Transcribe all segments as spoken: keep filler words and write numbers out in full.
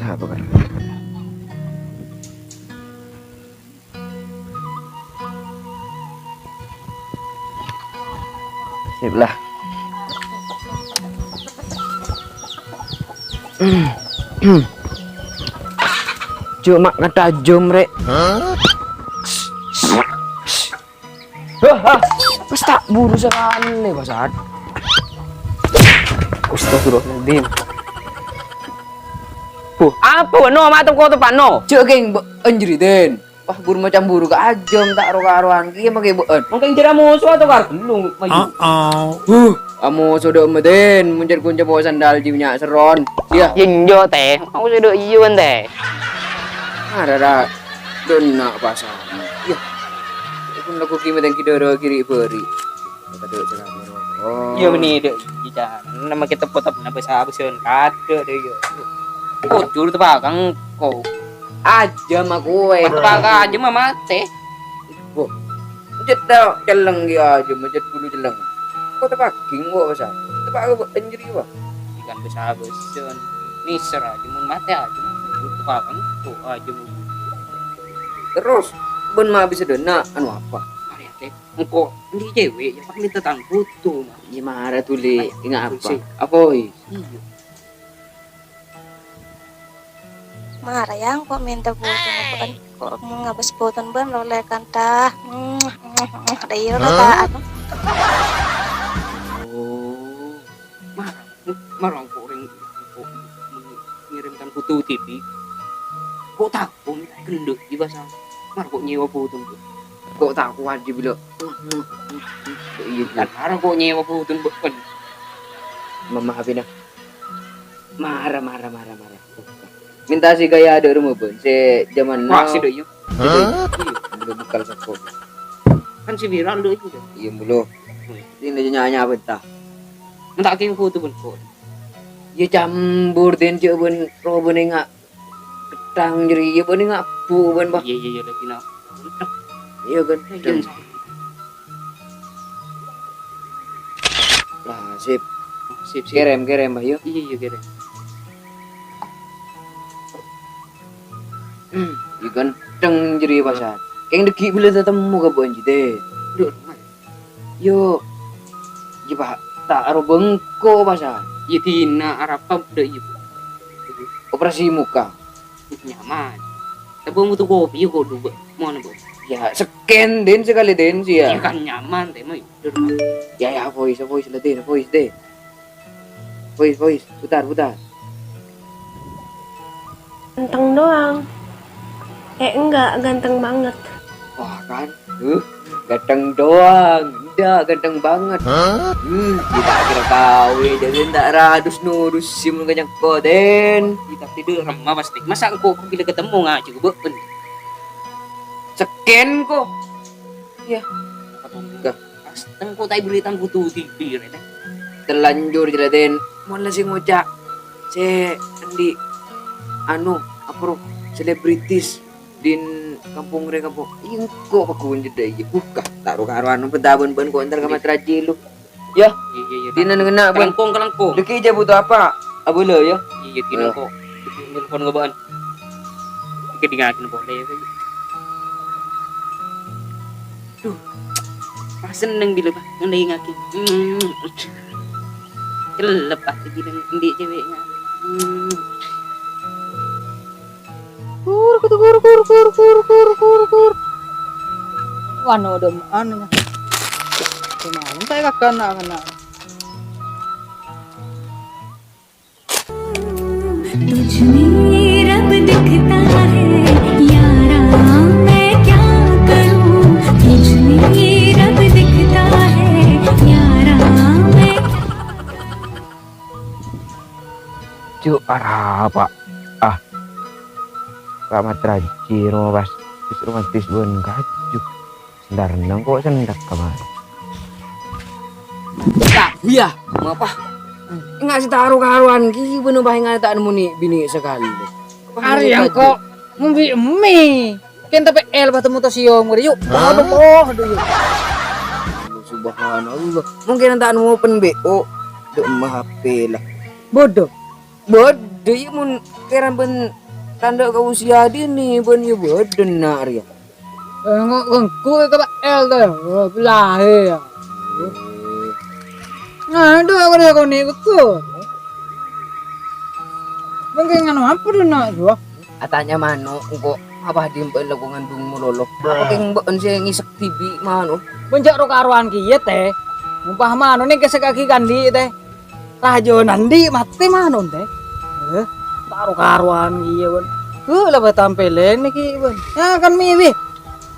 Sapa kan? Sip lah. Cuma kata jom, Rek. Hah, hah. Wis ta' buru sakalè, Pak Sat. Astagfirullahaladzim. Bu, apa, no, matem koto pano? Cek, geng, be-, anjri, Den. Wah, buru macam buru ka ajam, ta' ro-karoan. Iya, make be'en. Mangkèn jârèya moso atau karo ghellung, maju. Huh, amoso dâ' emma, Den. Mon jâr konco po sandal ji nya' serron. Iya. Iyâ, enjâ', Tè. Mau sè dâ' iyâ, Tè. Arara. Dâ' enna' pasana. Iyâ. Pon lagu ki matèng ki dârâ kiri bâri'. Kadâ' jârâ. Oh. Iyâ, mènè dâ' iyâ, Cak. Nama kita potop na basa-basan kadâ' dâ' iyâ. Ojur tepakang ko. Ajâm aku, eh. Tepakang ajâm mah matè. Wah. Jât ta' celleng ki ajâm, jât bulu celleng. Ko tepaging ko basa. Tepakang ko enjri, wah. Ikan basa-basan. Nèser ajâm, mon matè ajâm. Tepakang ko ajâm. Terros, bân ma' bisa dâ' enna', anu apa? Marè, Tè. Engko' andi' cewek, ya, pas minta tang foto, Mak. Iyâ, mara dhuli. Ayo, enga' apa? Sih. Apoy. Iyâ. Mara, ya, engko' minta foto, bân. Ko' ngabâs foto, bân, lo lè kanta. Hmm, hmm, hmm, hmm. Ada iya, lo, hah? Ta' anu. Oh. Mara, mara engko' orèng engko' ngirimkan foto T V. Ko' tako' mènta ghellâ' è pasar. Mara ko' nyèwa foto engko'. Ko' tako' wajib lo. Iyâ, kan mara ko' nyèwa foto engko' kan. Memaafin, ah. Mara, mara, mara, mara. Mènta sè gaya dâ' rumah, Bun. Sè zaman now. Wah, sè dâ' iyâ. Hah? Iyâ, bulu bukal sako. Kan sè viral dâ' iyâ. Iyâ, bulu. Ini nanya-nanya apa entah? Mènta ki foto, Bun, ko'. Iyâ, cambur, Den, cè' bân roba nènga' ghettang jârèya, bân nènga' bu, bân, bah. Iyâ, iyâ, iyâ, lagi na. Iyâ, kan? Iyâ, kan? Lah, sip. Sip, sip. Kèrèm, kèrèm, bah, yo. Iyâ, iyâ, kèrèm. Hmm, iyâ ghântheng jârèya, Pak Sat. Kèng dhâggi' bilâ tatemmo ka Bu Anji, tè. Dhu, Mas. Yo. Iyâ, Pak, ta' aro bengko, Pak Sat. Iyâ, dina arapa bâdâ, iyâ, Bu. Operasi muka. Nyaman. Tapi butuh kopi kok, Du, Bu. Mau, Bu? Ya, seken, Den, sekali, Den, sih, ya. Iya kan nyaman, tè, Mas. Dhu, Mas. Ya, ya, voice, voice, lah, Den, voice, deh. Voice, voice, putar, putar. Ganteng doang. Eh, enggak, ganteng banget. Wah, kan? Huh, ganteng doang. Enggak, ganteng banget. Hah? Hmm, kita kira kawin, jadi ndak radus nurus si mun kenyang koden. Kita tidur remah pasti. Masa engko' bilâ ketemu ngajak beken? Seken ko. Iyâ. Engko' ta' èbhârri' tang butuh T V rè, tè. Terlanjur jârèya, Den. Mon la sè ngoca' sè andi' anu, apa ro, selebritis din kampong rè, kampong. Engko' paghun jârèya, iyâ. Buka, ta' ro-karowan bân-bân ko' entar ka Mat Raji lu. Yâ. Iyâ, iyâ, iyâ. Dina ngena, Bang. Kalangkong, kalangkong. Dâgghi' jâ butuh apa? Abâlâ, yâ. Iyâ, dina engko'. Dâgghi' engko' ngobâ'ân. Kèdingngaghi polè, yâ. Duh, pas senneng bilâ, Pak, ngendingngaghi. Hmm. Cellep, Pak, bilâ andi' cewek, yâ. Hmm. Kur, kur, kur. Wano, dâ' anu, yâ. Cuman, entah, ya, kakak, anak-anak. तुझ में रब दिखता है यारा, मैं क्या करूं? तुझ में रब दिखता है यारा, मैं क्या Cuk, arapa? Ah. Ka Mat Raji, roma pas wis romantis bân kaju. Sendar nang kok sendar kamari. Tak, iya, ngapa? Enggak sih taruh karuan ki, bener bah enggak tak nemu nih bini sekali. Arèya engko' ngombi emmè. Kèng tapè el pas temu to siom, yuk. Hah? Aduh, aduh, aduh, yuk. Subhanallah. Mungkin tak nemu pen B O. Dek mah H P lah. Bodoh. Bâdâ, iyâ, mon kèra bân tandhâ ka usia dini, bân iyâ bâdâ na' rèya. Engko' engko' ka Pak El tè. Oh, belahe ya. Ngadu aku dia koni beku. Mungkin nganu apa dulu nak gua? Atanya mano engko' apa dimbel lagu ngandung mololo. Apa keng mbok sè ngisek dibi' mano? Menjak ro karuan kiye tè. Mumpah mano ning kesek agi kandi tè. Rajo nandi mate mano tè. Eh, karo-karoan kiye, Wan. Heh, la tampelen niki, Wan. Ya kan mi wi.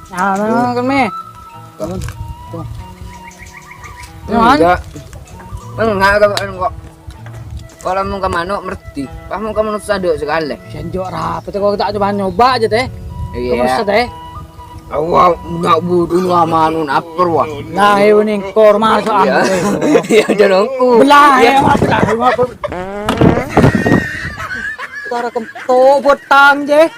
Nah, nah, kan mi. Tuh. Enggak. Enggak, enggak, enggak. Kalau mau ke manuk merdi, pas mau ke manuk sadok sekali. Janjo rapi tè, kok tak coba nyoba aja tè. Iya. Kamu tè. Awak nak budu lamanun aper wah. Lah, ini korma soal. Iya, ada dong. Belah ya, belah. Para kento botang je.